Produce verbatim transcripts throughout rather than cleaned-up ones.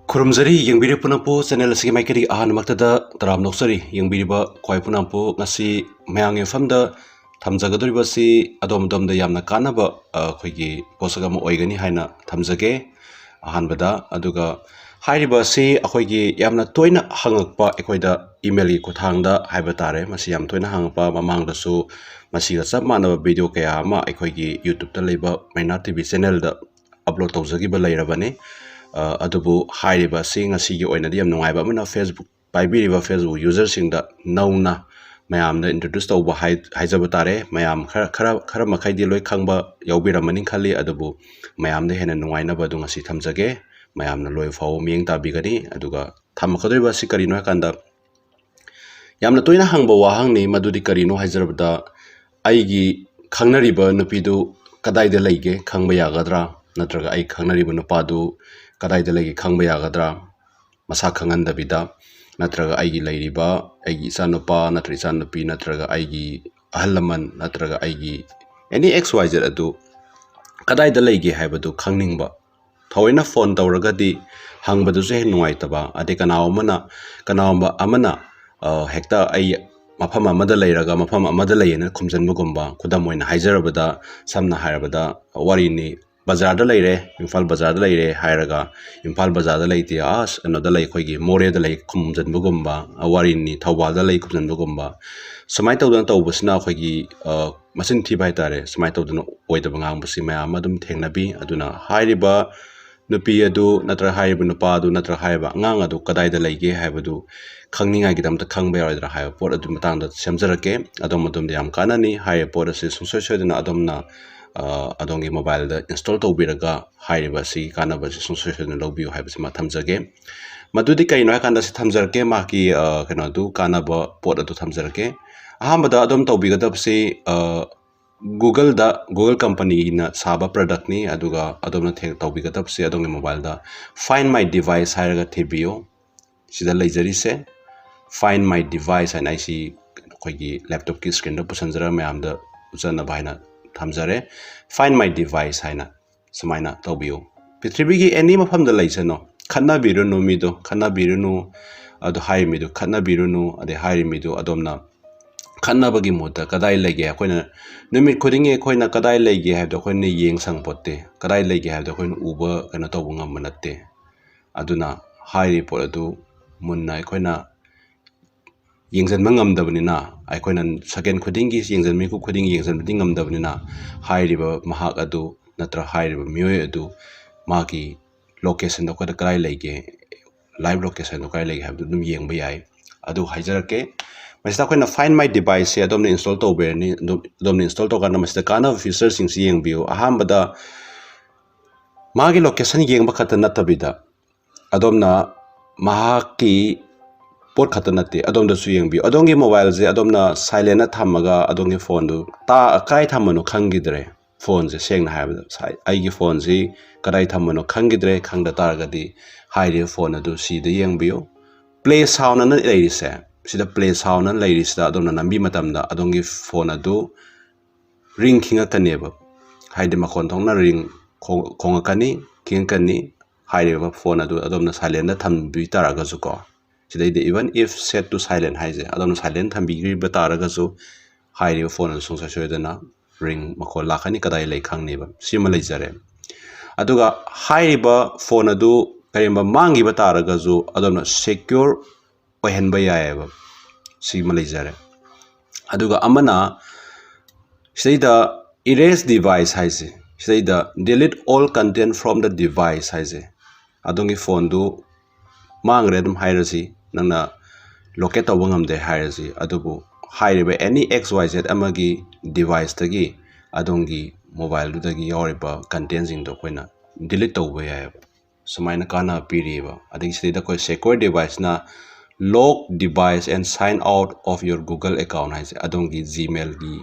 ꯈꯨꯔꯨꯝꯖꯔꯤ ꯌꯦꯡꯕꯤꯔꯤꯕ ꯄꯨꯝꯅꯃꯛꯄꯨ꯫ Channel ꯑꯁꯤꯒꯤ ꯃꯥꯏꯀꯩꯗꯒꯤ ꯑꯍꯥꯟꯕꯃꯛꯇꯗ ꯇꯔꯥꯝꯅ ꯑꯣꯛꯆꯔꯤ꯫ ꯌꯦꯡꯕꯤꯔꯤꯕ ꯈ꯭ꯋꯥꯏ ꯄꯨꯝꯅꯃꯛꯄꯨ, ꯉꯁꯤ ꯃꯌꯥꯝꯒꯤ ꯃꯐꯝꯗ ꯊꯝꯖꯒꯗꯧꯔꯤꯕ ꯑꯁꯤ ꯑꯗꯣꯝ ꯑꯗꯣꯝꯗ ꯌꯥꯝꯅ ꯀꯥꯟꯅꯕ, ꯑ, ꯑꯩꯈꯣꯏꯒꯤ ꯄꯣꯠꯁꯛ ꯑꯃ ꯑꯣꯏꯒꯅꯤ ꯍꯥꯏꯅ ꯊꯝꯖꯒꯦ꯫ ꯑꯍꯥꯟꯕꯗ, ꯑꯗꯨꯒ ꯍꯥꯏꯔꯤꯕ ꯑꯁꯤ ꯑꯩꯈꯣꯏꯒꯤ ꯌꯥꯝꯅ ꯇꯣꯏꯅ ꯍꯪꯉꯛꯄ, ꯑꯩꯈꯣꯏꯗ email ꯒꯤ ꯈꯨꯠꯊꯥꯡꯗ ꯍꯥꯏꯕ ꯇꯥꯔꯦ, ꯃꯁꯤ ꯌꯥꯝ ꯇꯣꯏꯅ ꯍꯪꯉꯛꯄ꯫ ꯃꯃꯥꯡꯗꯁꯨ ꯃꯁꯤꯒ ꯆꯞ ꯃꯥꯟꯅꯕ video ꯀꯌꯥ ꯑꯃ ꯑꯩꯈꯣꯏꯒꯤ YouTube ꯇ ꯂꯩꯕ ꯃꯩꯅꯥ T V channel ꯗ upload ꯇꯧꯖꯈꯤꯕ ꯂꯩꯔꯕꯅꯤ꯫ ꯑ, ꯑꯗꯨꯕꯨ ꯍꯥꯏꯔꯤꯕ ꯑꯁꯤ ꯉꯁꯤꯒꯤ ꯑꯣꯏꯅꯗꯤ ꯌꯥꯝ ꯅꯨꯡꯉꯥꯏꯕ ꯑꯃꯅ, Facebook ꯄꯥꯏꯕꯤꯔꯤꯕ Facebook user ꯁꯤꯡꯗ ꯅꯧꯅ ꯃꯌꯥꯝꯗ introduce ꯇꯧꯕ ꯍꯥꯏ-, ꯍꯥꯏꯖꯕ ꯇꯥꯔꯦ꯫ ꯃꯌꯥꯝ ꯈꯔ, ꯈꯔ, ꯈꯔ ꯃꯈꯩꯗꯤ ꯂꯣꯏ ꯈꯪꯕ ꯌꯥꯎꯕꯤꯔꯝꯃꯅꯤ ꯈꯜꯂꯤ, ꯑꯗꯨꯕꯨ ꯃꯌꯥꯝꯗ ꯍꯦꯟꯅ ꯅꯨꯡꯉꯥꯏꯅꯕ ꯑꯗꯨ ꯉꯁꯤ ꯊꯝꯖꯒꯦ꯫ ꯃꯌꯥꯝꯅ ꯂꯣꯏ ꯐꯥꯎꯕ ꯃꯤꯠꯌꯦꯡ ꯇꯥꯕꯤꯒꯅꯤ꯫ ꯑꯗꯨꯒ ꯊꯝꯃꯛꯀꯗꯧꯔꯤꯕ ꯑꯁꯤ ꯀꯔꯤꯅꯣ ꯍꯥꯏꯀꯥꯟꯗ, ꯌꯥꯝꯅ ꯇꯣꯏꯅ ꯍꯪꯕ ꯋꯥꯍꯪꯅꯤ꯫ ꯃꯗꯨꯗꯤ ꯀꯔꯤꯅꯣ ꯍꯥꯏꯖꯔꯕꯗ, ꯑꯩꯒꯤ ꯈꯪꯅꯔꯤꯕ ꯅꯨꯄꯤꯗꯨ ꯀꯗꯥꯏꯗ ꯂꯩꯒꯦ ꯈꯪꯕ ꯌꯥꯒꯗ꯭ꯔꯥ? ꯅꯠꯇ꯭ꯔꯒ ꯑꯩ ꯈꯪꯅꯔꯤꯕ ꯅꯨꯄꯥꯗꯨ ꯀꯗꯥꯏꯗ ꯂꯩꯒꯦ ꯈꯪꯕ ꯌꯥꯒꯗ꯭ꯔꯥ? ꯃꯁꯥ ꯈꯪꯍꯟꯗꯕꯤꯗ, ꯅꯠꯇ꯭ꯔꯒ ꯑꯩꯒꯤ ꯂꯩꯔꯤꯕ, ꯑꯩꯒꯤ ꯏꯆꯥꯅꯨꯄꯥ ꯅꯠꯇ꯭ꯔ ꯏꯆꯥꯅꯨꯄꯤ ꯅꯠꯇ꯭ꯔꯒ ꯑꯩꯒꯤ ꯑꯍꯜ ꯂꯃꯟ ꯅꯠꯇ꯭ꯔꯒ ꯑꯩꯒꯤ any X Y Z ꯑꯗꯨ ꯀꯗꯥꯏꯗ ꯂꯩꯒꯦ ꯍꯥꯏꯕꯗꯨ ꯈꯪꯅꯤꯡꯕ꯫ ꯊꯑꯣꯏꯅ phone ꯇꯧꯔꯒꯗꯤ ꯍꯪꯕꯗꯨꯁꯨ ꯍꯦꯛ ꯅꯨꯡꯉꯥꯏꯇꯕ꯫ ꯑꯗꯩ ꯀꯅꯥꯒꯨꯝꯕꯅ, ꯀꯅꯥꯒꯨꯝꯕ ꯑꯃꯅ, ꯑ, ꯍꯦꯛꯇ ꯑꯩ ꯃꯐꯝ ꯑꯃꯗ ꯂꯩꯔꯒ ꯃꯐꯝ ꯑꯃꯗ ꯂꯩꯌꯦꯅ ꯈꯨꯝꯖꯟꯕꯒꯨꯝꯕ꯫ ꯈꯨꯗꯝ ꯑꯣꯏꯅ ꯍꯥꯏꯖꯔꯕꯗ, ꯁꯝꯅ ꯍꯥꯏꯔꯕꯗ, ꯋꯥꯔꯤꯅꯤ, ꯕꯖꯥꯔꯗ ꯂꯩꯔꯦ, ꯏꯝꯐꯥꯜ ꯕꯖꯥꯔꯗ ꯂꯩꯔꯦ ꯍꯥꯏꯔꯒ, ꯏꯝꯐꯥꯜ ꯕꯖꯥꯔꯗ ꯂꯩꯇꯦ, ꯑꯁ, ꯀꯩꯅꯣꯗ ꯂꯩ, ꯑꯩꯈꯣꯏꯒꯤ ꯃꯣꯔꯦꯗ ꯂꯩ ꯈꯨꯝꯖꯟꯕꯒꯨꯝꯕ, ꯋꯥꯔꯤꯅꯤ, ꯊꯧꯕꯥꯜꯗ ꯂꯩ ꯈꯨꯝꯖꯟꯕꯒꯨꯝꯕ꯫ ꯁꯨꯃꯥꯏꯅ ꯇꯧꯗꯅ ꯇꯧꯕꯁꯤꯅ ꯑꯩꯈꯣꯏꯒꯤ, ꯑ, ꯃꯆꯤꯟ ꯊꯤꯕ ꯍꯥꯏꯇꯥꯔꯦ꯫ ꯁꯨꯃꯥꯏꯅ ꯇꯧꯗꯅ ꯑꯣꯏꯗꯕ ꯉꯥꯡꯕꯁꯤ ꯃꯌꯥꯝ ꯑꯃ ꯑꯗꯨꯝ ꯊꯦꯡꯅꯕꯤ꯫ ꯑꯗꯨꯅ ꯍꯥꯏꯔꯤꯕ ꯅꯨꯄꯤ ꯑꯗꯨ ꯅꯠꯇ꯭ꯔꯒ ꯍꯥꯏꯔꯤꯕ ꯅꯨꯄꯥ ꯑꯗꯨ ꯅꯠꯇ꯭ꯔꯒ ꯍꯥꯏꯔꯤꯕ ꯑꯉꯥꯡ ꯑꯗꯨ ꯀꯗꯥꯏꯗ ꯂꯩꯒꯦ ꯍꯥꯏꯕꯗꯨ ꯈꯪꯅꯤꯡꯉꯥꯏꯒꯤꯗꯃꯛꯇ ꯈꯪꯕ ꯌꯥꯔꯣꯏꯗ꯭ꯔꯥ ꯍꯥꯏꯕ ꯄꯣꯠ ꯑꯗꯨꯒꯤ ꯃꯇꯥꯡꯗ ꯁꯦꯝꯖꯔꯛꯀꯦ꯫ ꯑꯗꯣꯝ, ꯑꯗꯣꯝꯗ ꯌꯥꯝ ꯀꯥꯟꯅꯅꯤ꯫ ꯍꯥꯏꯔꯤꯕ ꯄꯣꯠ ꯑꯁꯤ ꯁꯨꯡꯁꯣꯏ ꯁꯣꯏꯗꯅ ꯑꯗꯣꯝꯅ, ꯑ, ꯑꯗꯣꯝꯒꯤ mobile ꯗ install ꯇꯧꯕꯤꯔꯒ ꯍꯥꯏꯔꯤꯕ ꯑꯁꯤꯒꯤ ꯀꯥꯟꯅꯕ ꯑꯁꯤ ꯁꯨꯡꯁꯣꯏ ꯁꯣꯏꯗꯅ ꯂꯧꯕꯤꯌꯨ ꯍꯥꯏꯕꯁꯤꯃ ꯊꯝꯖꯒꯦ꯫ ꯃꯗꯨꯗꯤ ꯀꯩꯅꯣ ꯍꯥꯏꯀꯥꯟꯗ ꯁꯤ ꯊꯝꯖꯔꯛꯀꯦ, ꯃꯍꯥꯛꯀꯤ, ꯑ, ꯀꯩꯅꯣꯗꯨ, ꯀꯥꯟꯅꯕ ꯄꯣꯠ ꯑꯗꯨ ꯊꯝꯖꯔꯛꯀꯦ꯫ ꯑꯍꯥꯟꯕꯗ ꯑꯗꯣꯝ ꯇꯧꯕꯤꯒꯗꯕꯁꯤ, ꯑ, Google ꯗ, Google company ꯅ ꯁꯥꯕ product ꯅꯤ꯫ ꯑꯗꯨꯒ ꯑꯗꯣꯝꯅ ꯊꯦꯡ-, ꯇꯧꯕꯤꯒꯗꯕꯁꯤ ꯑꯗꯣꯝꯒꯤ mobile the Find My Device ꯍꯥꯏꯔꯒ ꯊꯤꯕꯤꯌꯨ꯫ ꯁꯤꯗ ꯂꯩꯖꯔꯤꯁꯦ Find My Device ꯍꯥꯏꯅ ꯑꯩꯁꯤ ꯑꯩꯈꯣꯏꯒꯤ laptop ꯀꯤ screen ꯗ ꯄꯨꯁꯤꯟꯖꯔꯒ ꯃꯌꯥꯝꯗ ꯎꯠꯆꯅꯕ ꯍꯥꯏꯅ ꯊꯝꯖꯔꯦ꯫ Find My Device ꯍꯥꯏꯅ ꯁꯨꯃꯥꯏꯅ ꯇꯧꯕꯤꯌꯨ꯫ ꯄ꯭ꯔꯤꯊꯤꯕꯤꯒꯤ any ꯃꯐꯝꯗ ꯂꯩꯁꯅꯨ, ꯈꯠꯅꯕꯤꯔꯨꯅꯨ ꯃꯤꯗꯣ, ꯈꯠꯅꯕꯤꯔꯨꯅꯨ꯫ ꯑꯗꯣ ꯍꯥꯏꯔꯤ ꯃꯤꯗꯣ ꯈꯠꯅꯕꯤꯔꯨꯅꯨ, ꯑꯗꯩ ꯍꯥꯏꯔꯤ ꯃꯤꯗꯣ ꯑꯗꯣꯝꯅ ꯈꯠꯅꯕꯒꯤ ꯃꯍꯨꯠꯇ ꯀꯗꯥꯏ ꯂꯩꯒꯦ? ꯑꯩꯈꯣꯏꯅ ꯅꯨꯃꯤꯠ ꯈꯨꯗꯤꯡꯒꯤ ꯑꯩꯈꯣꯏꯅ ꯀꯗꯥꯏ ꯂꯩꯒꯦ ꯍꯥꯏꯕꯗꯣ ꯑꯩꯈꯣꯏꯅ ꯌꯦꯡ ꯁꯪꯄꯣꯠꯇꯦ꯫ ꯀꯗꯥꯏ ꯂꯩꯒꯦ ꯍꯥꯏꯕꯗꯣ ꯑꯩꯈꯣꯏꯅ ꯎꯕ, ꯀꯩꯅꯣ ꯇꯧꯕ ꯉꯝꯕ ꯅꯠꯇꯦ꯫ ꯑꯗꯨꯅ ꯍꯥꯏꯔꯤꯕ ꯄꯣꯠ ꯑꯗꯨ ꯃꯨꯟꯅ ꯑꯩꯈꯣꯏꯅ ꯌꯦꯡꯁꯤꯟꯕ ꯉꯝꯗꯕꯅꯤꯅ, ꯑꯩꯈꯣꯏꯅ ꯁꯦꯀꯦꯟ ꯈꯨꯗꯤꯡꯒꯤ ꯌꯦꯡꯁꯤꯟ, ꯃꯤꯀꯨꯞ ꯈꯨꯗꯤꯡꯒꯤ ꯌꯦꯡꯁꯤꯟꯕꯗꯤ ꯉꯝꯗꯕꯅꯤꯅ, ꯍꯥꯏꯔꯤꯕ ꯃꯍꯥꯛ ꯑꯗꯨ ꯅꯠꯇ꯭ꯔ ꯍꯥꯏꯔꯤꯕ ꯃꯤꯑꯣꯏ ꯑꯗꯨ ꯃꯥꯒꯤ locationꯗꯣ ꯑꯩꯈꯣꯏꯗ ꯀꯗꯥꯏ ꯂꯩꯒꯦ, live locationꯗꯣ ꯀꯗꯥꯏ ꯂꯩꯒꯦ ꯍꯥꯏꯕꯗꯨ ꯑꯗꯨꯝ ꯌꯦꯡꯕ ꯌꯥꯏ꯫ ꯑꯗꯨ ꯍꯥꯏꯖꯔꯛꯀꯦ꯫ ꯃꯁꯤꯗ ꯑꯩꯈꯣꯏꯅ Find My Deviceꯁꯦ ꯑꯗꯣꯝꯅ install ꯇꯧꯕꯤꯔꯅꯤ꯫ ꯑꯗꯨꯝ, ꯑꯗꯣꯝꯅ install ꯇꯧꯀꯥꯟꯗ ꯃꯁꯤꯗ ꯀꯥꯟꯅꯕ featureꯁꯤꯡꯁꯤ ꯌꯦꯡꯕꯤꯌꯨ꯫ ꯑꯍꯥꯟꯕꯗ ꯃꯥꯒꯤ location ꯌꯦꯡꯕ ꯈꯛꯇ ꯅꯠꯇꯕꯤꯗ, ꯑꯗꯣꯝꯅ ꯃꯍꯥꯛꯀꯤ ꯄꯣꯠ ꯈꯛꯇ ꯅꯠꯇꯦ, ꯑꯗꯣꯝꯗꯁꯨ ꯌꯦꯡꯕꯤꯌꯨ꯫ ꯑꯗꯣꯝꯒꯤ mobileꯁꯦ ꯑꯗꯣꯝꯅ silentꯇ ꯊꯝꯃꯒ ꯑꯗꯣꯝꯒꯤ phoneꯗꯨ ꯇꯥ-, ꯀꯥꯏ ꯊꯝꯕꯅꯣ ꯈꯪꯈꯤꯗ꯭ꯔꯦ꯫ Phoneꯁꯦ ꯁꯦꯡꯅ ꯍꯥꯏꯔꯕꯗ ꯁꯥꯏ-, ꯑꯩꯒꯤ phoneꯁꯤ ꯀꯗꯥꯏ ꯊꯝꯕꯅꯣ ꯈꯪꯈꯤꯗ꯭ꯔꯦ꯫ ꯈꯪꯗ ꯇꯥꯔꯒꯗꯤ ꯍꯥꯏꯔꯤꯕ phone ꯑꯗꯨ ꯁꯤꯗ ꯌꯦꯡꯕꯤꯌꯨ꯫ Play sound ꯑꯅ ꯂꯩꯔꯤꯁꯦ, ꯁꯤꯗ play sound ꯑꯅ ꯂꯩꯔꯤꯁꯤꯗ ꯑꯗꯣꯝꯅ ꯅꯝꯕꯤ ꯃꯇꯝꯗ ꯑꯗꯣꯝꯒꯤ phone ꯑꯗꯨ ring ꯈꯤꯡꯉꯛꯀꯅꯦꯕ꯫ ꯍꯥꯏꯗꯤ ꯃꯈꯣꯟ ꯊꯣꯛꯅ ring ꯈꯣꯡ-, ꯈꯣꯡꯉꯛꯀꯅꯤ, ꯈꯤꯡꯉꯛꯀꯅꯤ꯫ ꯍꯥꯏꯔꯤꯕ phone ꯑꯗꯨ ꯑꯗꯣꯝꯅ silentꯇ ꯊꯝꯕꯤ ꯇꯥꯔꯒꯁꯨꯀꯣ, ꯁꯤꯗꯩꯗ even if set to silent ꯍꯥꯏꯁꯦ, ꯑꯗꯣꯝꯅ silent ꯊꯝꯕꯤꯈ꯭ꯔꯤꯕ ꯇꯥꯔꯒꯁꯨ ꯍꯥꯏꯔꯤꯕ phone ꯑꯗꯨ ꯁꯨꯡꯁꯣꯏ ꯁꯣꯏꯗꯅ ring ꯃꯈꯣꯜ ꯂꯥꯛꯀꯅꯤ, ꯀꯗꯥꯏ ꯂꯩ ꯈꯪꯅꯦꯕ꯫ ꯁꯤꯃ ꯂꯩꯖꯔꯦ꯫ ꯑꯗꯨꯒ ꯍꯥꯏꯔꯤꯕ phone ꯑꯗꯨ ꯀꯔꯤꯒꯨꯝꯕ ꯃꯥꯡꯈꯤꯕ ꯇꯥꯔꯒꯁꯨ ꯑꯗꯣꯝꯅ secure ꯑꯣꯏꯍꯟꯕ ꯌꯥꯏꯑꯕ꯫ ꯁꯤꯃ ꯂꯩꯖꯔꯦ꯫ ꯑꯗꯨꯒ ꯑꯃꯅ ꯁꯤꯗꯩꯗ erase device ꯍꯥꯏꯁꯦ, ꯁꯤꯗꯩꯗ delete all content from the device ꯍꯥꯏꯁꯦ, ꯑꯗꯣꯝꯒꯤ phoneꯗꯨ ꯃꯥꯡꯈ꯭ꯔꯦ ꯑꯗꯨꯝ ꯍꯥꯏꯔꯁꯤ, ꯅꯪꯅ locate ꯇꯧꯕ ꯉꯝꯗꯦ ꯍꯥꯏꯔꯁꯤ, ꯑꯗꯨꯕꯨ ꯍꯥꯏꯔꯤꯕ any X Y Z ꯑꯃꯒꯤ deviceꯇꯒꯤ ꯑꯗꯣꯝꯒꯤ mobileꯗꯨꯗꯒꯤ ꯌꯥꯎꯔꯤꯕ contentꯁꯤꯡꯗꯣ ꯑꯩꯈꯣꯏꯅ delete ꯇꯧꯕ ꯌꯥꯏꯑꯕ꯫ ꯁꯨꯃꯥꯏꯅ ꯀꯥꯟꯅꯕ ꯄꯤꯔꯤꯕ꯫ ꯑꯗꯒꯤ ꯁꯤꯗꯩꯗ ꯑꯩꯈꯣꯏ secure deviceꯅ lock device and sign out of your Google account ꯍꯥꯏꯁꯦ, ꯑꯗꯣꯝꯒꯤ Gmailꯒꯤ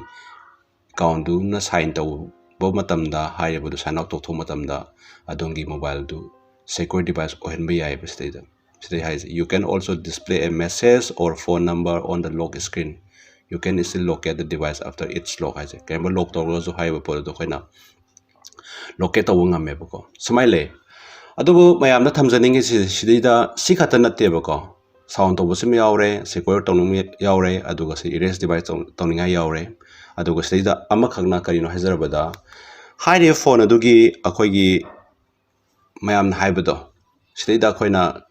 accountꯗꯨꯅ sign ꯇꯧꯕ ꯃꯇꯝꯗ, ꯍꯥꯏꯔꯤꯕꯗꯨ sign out ꯇꯧꯊꯣꯛꯄ ꯃꯇꯝꯗ ꯑꯗꯣꯝꯒꯤ mobileꯗꯨ secure device ꯑꯣꯏꯍꯟꯕ ꯌꯥꯏꯑꯕ꯫ ꯁꯤꯗꯩꯗ, ꯁꯤꯗꯩ ꯍꯥꯏꯁꯦ, "You can also display a message or phone number on the lock screen. You can still locate the device after it's locked" ꯍꯥꯏꯁꯦ, ꯀꯔꯤꯒꯨꯝꯕ lock ꯇꯧꯔꯒꯁꯨ ꯍꯥꯏꯔꯤꯕ ꯄꯣꯠ ꯑꯗꯨ ꯑꯩꯈꯣꯏꯅ locate ꯇꯧꯕ ꯉꯝꯃꯦꯕꯀꯣ꯫ ꯁꯨꯃꯥꯏꯅ ꯂꯩ꯫ ꯑꯗꯨꯕꯨ ꯃꯌꯥꯝꯗ ꯊꯝꯖꯅꯤꯡꯉꯤꯁꯤ ꯁꯤꯗꯩꯗ ꯁꯤ ꯈꯛꯇ ꯅꯠꯇꯦꯕꯀꯣ, sound ꯇꯧꯕꯁꯤꯃ ꯌꯥꯎꯔꯦ, secure ꯇꯧꯅꯤꯡꯕ ꯌꯥꯎꯔꯦ, ꯑꯗꯨꯒ ꯁꯤ erase device ꯇꯧ-, ꯇꯧꯅꯤꯡꯉꯥꯏ ꯌꯥꯎꯔꯦ꯫ ꯑꯗꯨꯒ ꯁꯤꯗꯩꯗ ꯑꯃꯈꯛꯅ ꯀꯔꯤꯅꯣ ꯍꯥꯏꯖꯔꯕꯗ, ꯍꯥꯏꯔꯤꯕ phone ꯑꯗꯨꯒꯤ ꯑꯩꯈꯣꯏꯒꯤ ꯃꯌꯥꯝꯅ ꯍꯥꯏꯕꯗꯣ, ꯁꯤꯗꯩꯗ ꯑꯩꯈꯣꯏꯅ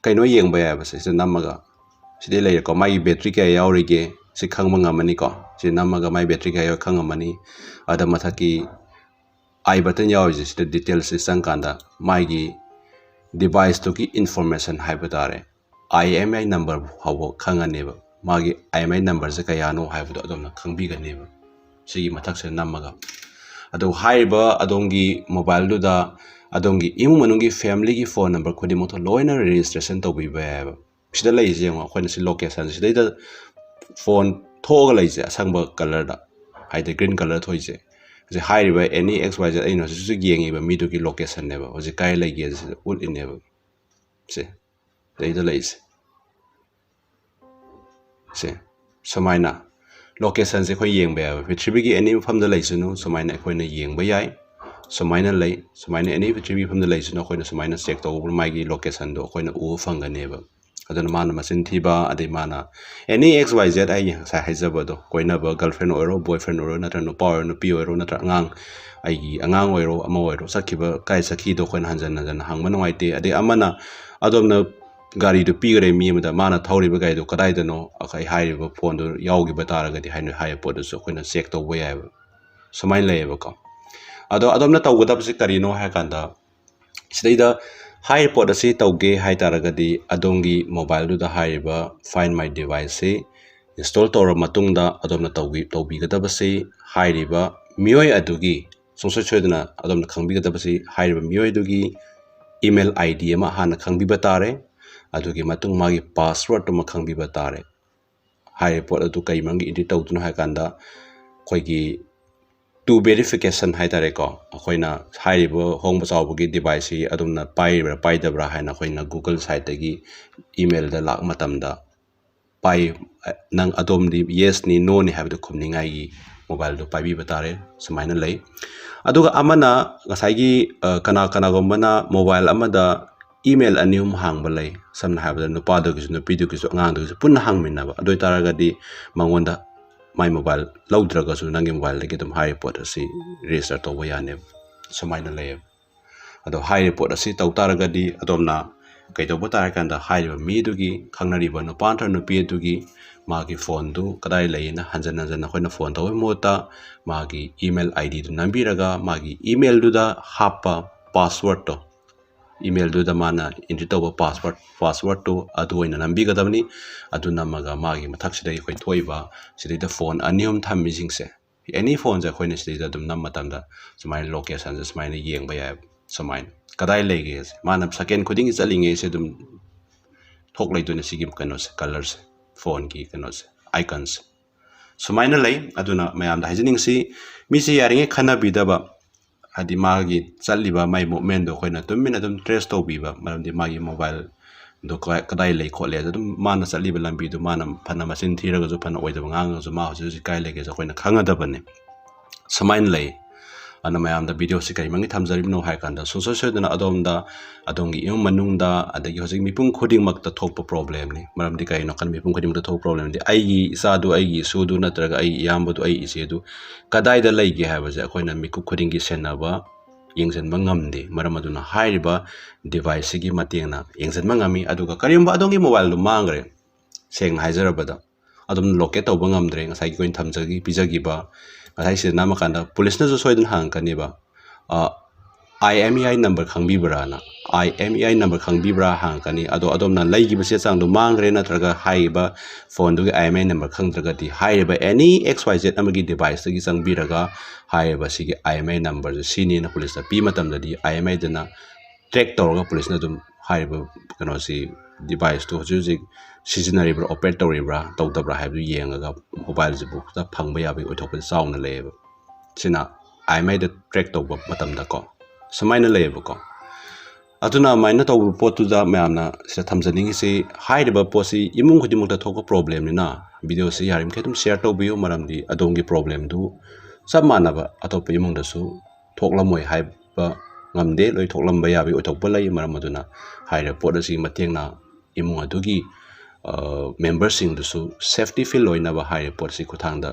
ꯀꯩꯅꯣ ꯌꯦꯡꯕ ꯌꯥꯏꯕ, ꯁꯤꯗ ꯅꯝꯃꯒ ꯁꯤꯗꯩ ꯂꯩꯔꯦꯀꯣ, ꯃꯥꯒꯤ battery ꯀꯌꯥ ꯌꯥꯎꯔꯤꯒꯦ ꯁꯤ ꯈꯪꯕ ꯉꯝꯃꯅꯤꯀꯣ꯫ ꯁꯤ ꯅꯝꯃꯒ ꯃꯥꯒꯤ battery ꯀꯌꯥ ꯌꯥꯎꯔꯤ ꯈꯪꯉꯝꯃꯅꯤ꯫ ꯑꯗ ꯃꯊꯛꯀꯤ I button ꯌꯥꯎꯔꯤꯁꯦ, ꯁꯤꯗ details ꯁꯤ ꯆꯪꯀꯥꯟꯗ ꯃꯥꯒꯤ device ꯇꯨꯒꯤ information ꯍꯥꯏꯕ ꯇꯥꯔꯦ, I M E I number ꯐꯥꯎꯕ ꯈꯪꯉꯅꯦꯕ꯫ ꯃꯥꯒꯤ I M E I number ꯁꯦ ꯀꯌꯥꯅꯣ ꯍꯥꯏꯕꯗꯣ ꯑꯗꯣꯝꯅ ꯈꯪꯕꯤꯒꯅꯦꯕ, ꯁꯤꯒꯤ ꯃꯊꯛꯁꯤꯗ ꯅꯝꯃꯒ꯫ ꯑꯗꯨ ꯍꯥꯏꯔꯤꯕ ꯑꯗꯣꯝꯒꯤ mobile ꯗꯨꯗ ꯑꯗꯣꯝꯒꯤ ꯏꯃꯨꯡ ꯃꯅꯨꯡꯒꯤ family ꯒꯤ phone number ꯈꯨꯗꯤꯡꯃꯛꯇꯣ ꯂꯣꯏꯅ registration ꯇꯧꯕꯤꯕ ꯌꯥꯏꯑꯕ꯫ ꯁꯤꯗ ꯂꯩꯔꯤꯁꯦ ꯌꯦꯡꯉꯣ, ꯑꯩꯈꯣꯏꯅ ꯁꯤ location ꯁꯤꯗꯩꯗ phone ꯊꯣꯛꯑꯒ ꯂꯩꯁꯦ, ꯑꯁꯪꯕ colour ꯗ, ꯍꯥꯏꯗꯤ green colour ꯊꯣꯛꯏꯁꯦ꯫ ꯍꯧꯖꯤꯛ ꯍꯥꯏꯔꯤꯕ any X Y Z ꯑꯩꯅ ꯍꯧꯖꯤꯛ ꯍꯧꯖꯤꯛ ꯌꯦꯡꯉꯤꯕ ꯃꯤꯗꯨꯒꯤ location ꯅꯦꯕ, ꯍꯧꯖꯤꯛ ꯀꯥꯏ ꯂꯩꯒꯦ ꯁꯤꯗ ꯎꯠꯂꯤꯅꯦꯕ꯫ ꯁꯦ, ꯁꯤꯗꯩꯗ ꯂꯩꯁꯦ꯫ ꯁꯦ, ꯁꯨꯃꯥꯏꯅ location ꯁꯦ ꯑꯩꯈꯣꯏ ꯌꯦꯡꯕ ꯌꯥꯏꯕ꯫ ꯄ꯭ꯔꯤꯊꯤꯕꯤꯒꯤ any ꯃꯐꯝꯗ ꯂꯩꯁꯅꯨ, ꯁꯨꯃꯥꯏꯅ ꯑꯩꯈꯣꯏꯅ ꯌꯦꯡꯕ ꯌꯥꯏ꯫ ꯁꯨꯃꯥꯏꯅ ꯂꯩ, ꯁꯨꯃꯥꯏꯅ any ꯄ꯭ꯔꯤꯊꯤꯕꯤ ꯃꯐꯝꯗ ꯂꯩꯁꯅꯨ, ꯑꯩꯈꯣꯏꯅ ꯁꯨꯃꯥꯏꯅ check ꯇꯧꯕ ꯃꯥꯒꯤ location ꯗꯣ ꯑꯩꯈꯣꯏꯅ ꯎꯕ ꯐꯪꯒꯅꯦꯕ꯫ ꯑꯗꯨꯅ ꯃꯥꯅ ꯃꯆꯤꯟ ꯊꯤꯕ, ꯑꯗꯩ ꯃꯥꯅ any X Y Z ꯑꯩ ꯉꯁꯥꯏ ꯍꯥꯏꯖꯕꯗꯣ, ꯀꯣꯏꯅꯕ girlfriend ꯑꯣꯏꯔꯣ, boyfriend ꯑꯣꯏꯔꯣ, ꯅꯠꯇ꯭ꯔ ꯅꯨꯄꯥ ꯑꯣꯏꯔꯣ, ꯅꯨꯄꯤ ꯑꯣꯏꯔꯣ, ꯅꯠꯇ꯭ꯔ ꯑꯉꯥꯡ, ꯑꯩꯒꯤ ꯑꯉꯥꯡ ꯑꯣꯏꯔꯣ, ꯑꯃ ꯑꯣꯏꯔꯣ, ꯆꯠꯈꯤꯕ, ꯀꯥꯏ ꯆꯠꯈꯤꯗꯣ ꯑꯩꯈꯣꯏꯅ ꯍꯟꯖꯟ ꯍꯟꯖꯟꯅ ꯍꯪꯕ ꯅꯨꯡꯉꯥꯏꯇꯦ꯫ ꯑꯗꯩ ꯑꯃꯅ ꯑꯗꯣꯝꯅ ꯒꯥꯔꯤꯗꯨ ꯄꯤꯈꯔꯦ ꯃꯤ ꯑꯃꯗ, ꯃꯥꯅ ꯊꯧꯔꯤꯕ ꯒꯥꯔꯤꯗꯨ ꯀꯗꯥꯏꯗꯅꯣ, ꯑꯩꯈꯣꯏ ꯍꯥꯏꯔꯤꯕ phone ꯗꯨ ꯌꯥꯎꯈꯤꯕ ꯇꯥꯔꯒꯗꯤ ꯍꯥꯏꯅ ꯍꯥꯏꯔꯤꯕ ꯄꯣꯠ ꯑꯗꯨꯁꯨ ꯑꯩꯈꯣꯏꯅ check ꯇꯧꯕ ꯌꯥꯏꯑꯕ꯫ ꯁꯨꯃꯥꯏꯅ ꯂꯩꯌꯦꯕꯀꯣ꯫ ꯑꯗꯣ ꯑꯗꯣꯝꯅ ꯇꯧꯒꯗꯕꯁꯤ ꯀꯔꯤꯅꯣ ꯍꯥꯏ ꯀꯥꯟꯗ, ꯁꯤꯗꯩꯗ ꯍꯥꯏꯔꯤꯕ ꯄꯣꯠ ꯑꯁꯤ ꯇꯧꯒꯦ ꯍꯥꯏ ꯇꯥꯔꯒꯗꯤ ꯑꯗꯣꯝꯒꯤ mobile ꯗꯨꯗ ꯍꯥꯏꯔꯤꯕ Find My Device ꯁꯤ install ꯇꯧꯔꯕ ꯃꯇꯨꯡꯗ ꯑꯗꯣꯝꯅ ꯇꯧꯕꯤ-, ꯇꯧꯕꯤꯒꯗꯕꯁꯤ ꯍꯥꯏꯔꯤꯕ ꯃꯤꯑꯣꯏ ꯑꯗꯨꯒꯤ, ꯁꯨꯡꯁꯣꯏ ꯁꯣꯏꯗꯅ ꯑꯗꯣꯝꯅ ꯈꯪꯕꯤꯒꯗꯕꯁꯤ ꯍꯥꯏꯔꯤꯕ ꯃꯤꯑꯣꯏ ꯑꯗꯨꯒꯤ email I D ꯑꯃ ꯍꯥꯟꯅ ꯈꯪꯕꯤꯕ ꯇꯥꯔꯦ꯫ ꯑꯗꯨꯒꯤ ꯃꯇꯨꯡ ꯃꯥꯒꯤ password ꯇꯨꯃ ꯈꯪꯕꯤꯕ ꯇꯥꯔꯦ꯫ ꯍꯥꯏꯔꯤꯕ ꯄꯣꯠ ꯑꯗꯨ ꯀꯩ ꯃꯔꯝꯒꯤ edit ꯇꯧꯗꯣꯏꯅꯣ ꯍꯥꯏ ꯀꯥꯟꯗ, ꯑꯩꯈꯣꯏꯒꯤ two verification ꯍꯥꯏ ꯇꯥꯔꯦꯀꯣ, ꯑꯩꯈꯣꯏꯅ ꯍꯥꯏꯔꯤꯕ ꯍꯣꯡꯕ ꯆꯥꯎꯕꯒꯤ device ꯁꯤ ꯑꯗꯣꯝꯅ ꯄꯥꯏꯔꯤꯕ꯭ꯔꯥ ꯄꯥꯏꯗꯕ꯭ꯔꯥ ꯍꯥꯏꯅ ꯑꯩꯈꯣꯏꯅ Google site ꯇꯒꯤ email ꯗ ꯂꯥꯛꯄ ꯃꯇꯝꯗ ꯄꯥꯏ, ꯅꯪ ꯑꯗꯣꯝꯗꯤ yes ꯅꯤ, no ꯅꯤ ꯍꯥꯏꯕꯗꯨ ꯈꯨꯝꯅꯤꯡꯉꯥꯏꯒꯤ ꯃꯣꯕꯥꯏꯜꯗꯨ ꯄꯥꯏꯕꯤꯕ ꯇꯥꯔꯦ꯫ ꯁꯨꯃꯥꯏꯅ ꯂꯩ꯫ ꯑꯗꯨꯒ ꯑꯃꯅ ꯉꯁꯥꯏꯒꯤ, ꯑ, ꯀꯅꯥ ꯀꯅꯥꯒꯨꯝꯕꯅ ꯃꯣꯕꯥꯏꯜ ꯑꯃꯗ email ꯑꯅꯤ ꯑꯍꯨꯝ ꯍꯥꯡꯕ ꯂꯩ꯫ ꯁꯝꯅ ꯍꯥꯏꯔꯕꯗ ꯅꯨꯄꯥꯗꯨꯒꯤꯁꯨ, ꯅꯨꯄꯤꯗꯨꯒꯤꯁꯨ, ꯑꯉꯥꯡꯗꯨꯒꯤꯁꯨ ꯄꯨꯟꯅ ꯍꯥꯡꯃꯤꯟꯅꯕ꯫ ꯑꯗꯨ ꯑꯣꯏꯇꯥꯔꯒꯗꯤ ꯃꯉꯣꯟꯗ ꯃꯥꯏ ꯃꯣꯕꯥꯏꯜ ꯂꯧꯗ꯭ꯔꯒꯁꯨ ꯅꯪꯒꯤ ꯃꯣꯕꯥꯏꯜꯗꯒꯤ ꯑꯗꯨꯝ ꯍꯥꯏꯔꯤꯕ ꯄꯣꯠ ꯑꯁꯤ register ꯇꯧꯕ ꯌꯥꯅꯦꯕ꯫ ꯁꯨꯃꯥꯏꯅ ꯂꯩꯌꯦꯕ꯫ ꯑꯗꯣ ꯍꯥꯏꯔꯤꯕ ꯄꯣꯠ ꯑꯁꯤ ꯇꯧ ꯇꯥꯔꯒꯗꯤ ꯑꯗꯣꯝꯅ ꯀꯩꯗꯧꯕ ꯇꯥꯔꯦ ꯀꯥꯟꯗ ꯍꯥꯏꯔꯤꯕ ꯃꯤꯗꯨꯒꯤ, ꯈꯪꯅꯔꯤꯕ ꯅꯨꯄꯥ ꯅꯠꯇ꯭ꯔꯒ ꯅꯨꯄꯤ ꯑꯗꯨꯒꯤ ꯃꯥꯒꯤ ꯐꯣꯟꯗꯨ ꯀꯗꯥꯏ ꯂꯩꯌꯦꯅ ꯍꯟꯖꯟ ꯍꯟꯖꯟꯅ ꯑꯩꯈꯣꯏꯅ ꯐꯣꯟ ꯇꯧꯕꯒꯤ ꯃꯍꯨꯠꯇ ꯃꯥꯒꯤ email ID ꯗꯨ ꯅꯝꯕꯤꯔꯒ ꯃꯥꯒꯤ email ꯗꯨꯗ ꯍꯥꯞꯄ password ꯇꯣ, email ꯗꯨꯗ ꯃꯥꯅ entry ꯇꯧꯕ password, password ꯇꯨ ꯑꯗꯨ ꯑꯣꯏꯅ ꯅꯝꯕꯤꯒꯗꯕꯅꯤ꯫ ꯑꯗꯨ ꯅꯝꯃꯒ ꯃꯥꯒꯤ ꯃꯊꯛꯁꯤꯗ ꯑꯩꯈꯣꯏ ꯊꯣꯛꯏꯕ ꯁꯤꯗꯩꯗ ꯐꯣꯟ ꯑꯅꯤ ꯑꯍꯨꯝ ꯊꯝꯃꯤꯁꯤꯡꯁꯦ, any ꯐꯣꯟꯁꯦ ꯑꯩꯈꯣꯏꯅ ꯁꯤꯗꯩꯗ ꯑꯗꯨꯝ ꯅꯝ ꯃꯇꯝꯗ ꯁꯨꯃꯥꯏꯅ location ꯁꯦ ꯁꯨꯃꯥꯏꯅ ꯌꯦꯡꯕ ꯌꯥꯏ꯫ ꯁꯨꯃꯥꯏꯅ ꯀꯗꯥꯏ ꯂꯩꯒꯦꯁꯦ ꯃꯥꯅ second ꯈꯨꯗꯤꯡꯒꯤ ꯆꯠꯂꯤꯉꯩꯁꯦ ꯑꯗꯨꯝ ꯊꯣꯛꯂꯛꯇꯣꯏꯅꯦ ꯁꯤꯒꯤ ꯀꯩꯅꯣꯁꯦ, colour ꯁꯦ, ꯐꯣꯟꯒꯤ ꯀꯩꯅꯣꯁꯦ, icon ꯁꯦ꯫ ꯁꯨꯃꯥꯏꯅ ꯂꯩ꯫ ꯑꯗꯨꯅ ꯃꯌꯥꯝꯗ ꯍꯥꯏꯖꯅꯤꯡꯁꯤ, ꯃꯤꯁꯦ ꯌꯥꯔꯤꯉꯩ ꯈꯟꯅꯕꯤꯗꯕ, ꯍꯥꯏꯗꯤ ꯃꯥꯒꯤ ꯆꯠꯂꯤꯕ ꯃꯥꯏ movement ꯗꯣ ꯑꯩꯈꯣꯏꯅ ꯇꯨꯃꯤꯟꯅ ꯑꯗꯨꯝ trace ꯇꯧꯕꯤꯕ, ꯃꯔꯝꯗꯤ ꯃꯥꯒꯤ mobile ꯗꯣ ꯀꯗꯥꯏ, ꯀꯗꯥꯏ ꯂꯩ ꯈꯣꯠꯂꯦ ꯑꯗꯨ ꯑꯗꯨꯝ ꯃꯥꯅ ꯆꯠꯂꯤꯕ ꯂꯝꯕꯤꯗꯨ ꯃꯥꯅ ꯐꯅ ꯃꯆꯤꯟ ꯊꯤꯔꯒꯁꯨ ꯐꯅ ꯑꯣꯏꯗꯕ ꯉꯥꯡꯉꯒꯁꯨ ꯃꯥ ꯍꯧꯖꯤꯛ ꯍꯧꯖꯤꯛ ꯀꯥꯏ ꯂꯩꯒꯦꯁꯦ ꯑꯩꯈꯣꯏꯅ ꯈꯪꯒꯗꯕꯅꯤ꯫ ꯁꯨꯃꯥꯏꯅ ꯂꯩ꯫ ꯑꯗꯨꯅ ꯃꯌꯥꯝꯗ video ꯁꯤ ꯀꯔꯤ ꯃꯔꯝꯒꯤ ꯊꯝꯖꯔꯤꯕꯅꯣ ꯍꯥꯏ ꯀꯥꯟꯗ ꯁꯨꯡꯁꯣꯏ ꯁꯣꯏꯗꯅ ꯑꯗꯣꯝꯗ, ꯑꯗꯣꯝꯒꯤ ꯏꯃꯨꯡ ꯃꯅꯨꯡꯗ, ꯑꯗꯒꯤ ꯍꯧꯖꯤꯛ ꯃꯤꯄꯨꯝ ꯈꯨꯗꯤꯡꯃꯛꯇ ꯊꯣꯛꯄ problem ꯅꯤ꯫ ꯃꯔꯝꯗꯤ ꯀꯔꯤꯅꯣ ꯈꯟ ꯃꯤꯄꯨꯝ ꯈꯨꯗꯤꯡꯃꯛꯇ ꯊꯣꯛꯄ problem ꯗꯤ ꯑꯩꯒꯤ ꯏꯆꯥꯗꯨ, ꯑꯩꯒꯤ ꯏꯁꯨꯗꯨ ꯅꯠꯇ꯭ꯔꯒ ꯑꯩꯒꯤ ꯏꯌꯥꯝꯕꯗꯨ, ꯑꯩꯒꯤ ꯏꯆꯦꯗꯨ ꯀꯗꯥꯏꯗ ꯂꯩꯒꯦ ꯍꯥꯏꯕꯁꯦ ꯑꯩꯈꯣꯏꯅ ꯃꯤꯀꯨꯞ ꯈꯨꯗꯤꯡꯒꯤ ꯁꯦꯟꯅꯕ, ꯌꯦꯡꯁꯤꯟꯕ ꯉꯝꯗꯦ꯫ ꯃꯔꯝ ꯑꯗꯨꯅ ꯍꯥꯏꯔꯤꯕ device ꯁꯤꯒꯤ ꯃꯇꯦꯡꯅ ꯌꯦꯡꯁꯤꯟꯕ ꯉꯝꯃꯤ꯫ ꯑꯗꯨꯒ ꯀꯔꯤꯒꯨꯝꯕ ꯑꯗꯣꯝꯒꯤ mobile ꯗꯨ ꯃꯥꯡꯈ꯭ꯔꯦ, ꯁꯦꯡꯅ ꯍꯥꯏꯖꯔꯕꯗ ꯑꯗꯨꯝ locate ꯇꯧꯕ ꯉꯝꯗ꯭ꯔꯦ, ꯉꯁꯥꯏꯒꯤ ꯑꯩꯈꯣꯏꯅ ꯊꯝꯖꯈꯤ, ꯄꯤꯖꯈꯤꯕ, ꯉꯁꯥꯏ ꯁꯤꯗ ꯅꯝꯃꯀꯥꯟꯗ police ꯅꯁꯨ ꯁꯣꯏꯗꯅ ꯍꯪꯉꯛꯀꯅꯦꯕ, ꯑ, I M E I number ꯈꯪꯕꯤꯕ꯭ꯔꯥꯅ꯫ I M E I number ꯈꯪꯕꯤꯕ꯭ꯔꯥ ꯍꯪꯉꯛꯀꯅꯤ꯫ ꯑꯗꯣ ꯑꯗꯣꯝꯅ ꯂꯩꯈꯤꯕ ꯆꯦ ꯆꯥꯡꯗꯣ ꯃꯥꯡꯈ꯭ꯔꯦ ꯅꯠꯇ꯭ꯔꯒ ꯍꯥꯏꯔꯤꯕ ꯐꯣꯟꯗꯨꯒꯤ I M E I number ꯈꯪꯗ꯭ꯔꯒꯗꯤ ꯍꯥꯏꯔꯤꯕ any X Y Z ꯑꯃꯒꯤ device ꯇꯒꯤ ꯆꯪꯕꯤꯔꯒ ꯍꯥꯏꯔꯤꯕ ꯁꯤꯒꯤ I M E I number say ꯁꯤꯅꯦꯅ police ꯇ ꯄꯤ ꯃꯇꯝꯗꯗꯤ I M E I ꯗꯨꯅ track ꯇꯧꯔꯒ police ꯅ ꯑꯗꯨꯝ ꯍꯥꯏꯔꯤꯕ ꯀꯩꯅꯣꯁꯤ, device ꯇꯨ ꯍꯧꯖꯤꯛ ꯍꯧꯖꯤꯛ ꯁꯤꯖꯤꯟꯅꯔꯤꯕ꯭ꯔꯥ, operate ꯇꯧꯔꯤꯕ꯭ꯔꯥ, ꯇꯧꯗꯕ꯭ꯔꯥ ꯍꯥꯏꯕꯗꯨ ꯌꯦꯡꯉꯒ mobile ꯁꯤꯕꯨ ꯈꯛꯇ ꯐꯪꯕ ꯌꯥꯕꯒꯤ ꯑꯣꯏꯊꯣꯛꯄꯁꯦ ꯆꯥꯎꯅ ꯂꯩꯌꯦꯕ꯫ ꯁꯤꯅ I M E I the track ꯇꯧꯕ ꯃꯇꯝꯗꯀꯣ ꯁꯨꯃꯥꯏꯅ ꯂꯩꯌꯦꯕꯀꯣ꯫ ꯑꯗꯨꯅ ꯑꯗꯨꯃꯥꯏꯅ ꯇꯧꯕ ꯄꯣꯠꯇꯨꯗ ꯃꯌꯥꯝꯅ ꯁꯤꯗ ꯊꯝꯖꯅꯤꯡꯉꯤꯁꯤ, ꯍꯥꯏꯔꯤꯕ ꯄꯣꯠꯁꯤ ꯏꯃꯨꯡ ꯈꯨꯗꯤꯡꯃꯛꯇ ꯊꯣꯛꯄ problemꯅꯤꯅ videoꯁꯤ ꯌꯥꯔꯤꯃꯈꯩ ꯑꯗꯨꯝ share ꯇꯧꯕꯤꯌꯨ, ꯃꯔꯝꯗꯤ ꯑꯗꯣꯝꯒꯤ problemꯗꯨ ꯆꯞ ꯃꯥꯟꯅꯕ ꯑꯇꯣꯞꯄ ꯏꯃꯨꯡꯗꯁꯨ ꯊꯣꯛꯂꯝꯃꯣꯏ ꯍꯥꯏꯕ ꯉꯝꯗꯦ, ꯂꯣꯏ ꯊꯣꯛꯂꯝꯕ ꯌꯥꯕꯒꯤ ꯑꯣꯏꯊꯣꯛꯄ ꯂꯩ꯫ ꯃꯔꯝ ꯑꯗꯨꯅ ꯍꯥꯏꯔꯤꯕ ꯄꯣꯠ ꯑꯁꯤꯒꯤ ꯃꯇꯦꯡꯅ ꯏꯃꯨꯡ ꯑꯗꯨꯒꯤ memberꯁꯤꯡꯗꯨꯁꯨ safety feel ꯑꯣꯏꯅꯕ ꯍꯥꯏꯔꯤꯕ ꯄꯣꯠꯁꯤ ꯈꯨꯠꯊꯥꯡꯗ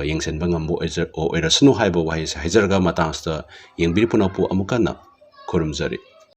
ꯌꯦꯡꯁꯤꯟꯕ ꯉꯝꯕ ꯑꯣꯏꯔꯁꯅꯨ ꯍꯥꯏꯕ ꯋꯥꯍꯩꯁꯦ ꯍꯥꯏꯖꯔꯒ, ꯃꯇꯥꯡꯁꯤꯗ ꯌꯦꯡꯕꯤꯔꯤ ꯄꯨꯝꯅꯃꯛꯄꯨ ꯑꯃꯨꯛ ꯍꯟꯅ ꯈꯨꯔꯨꯝꯖꯔꯤ꯫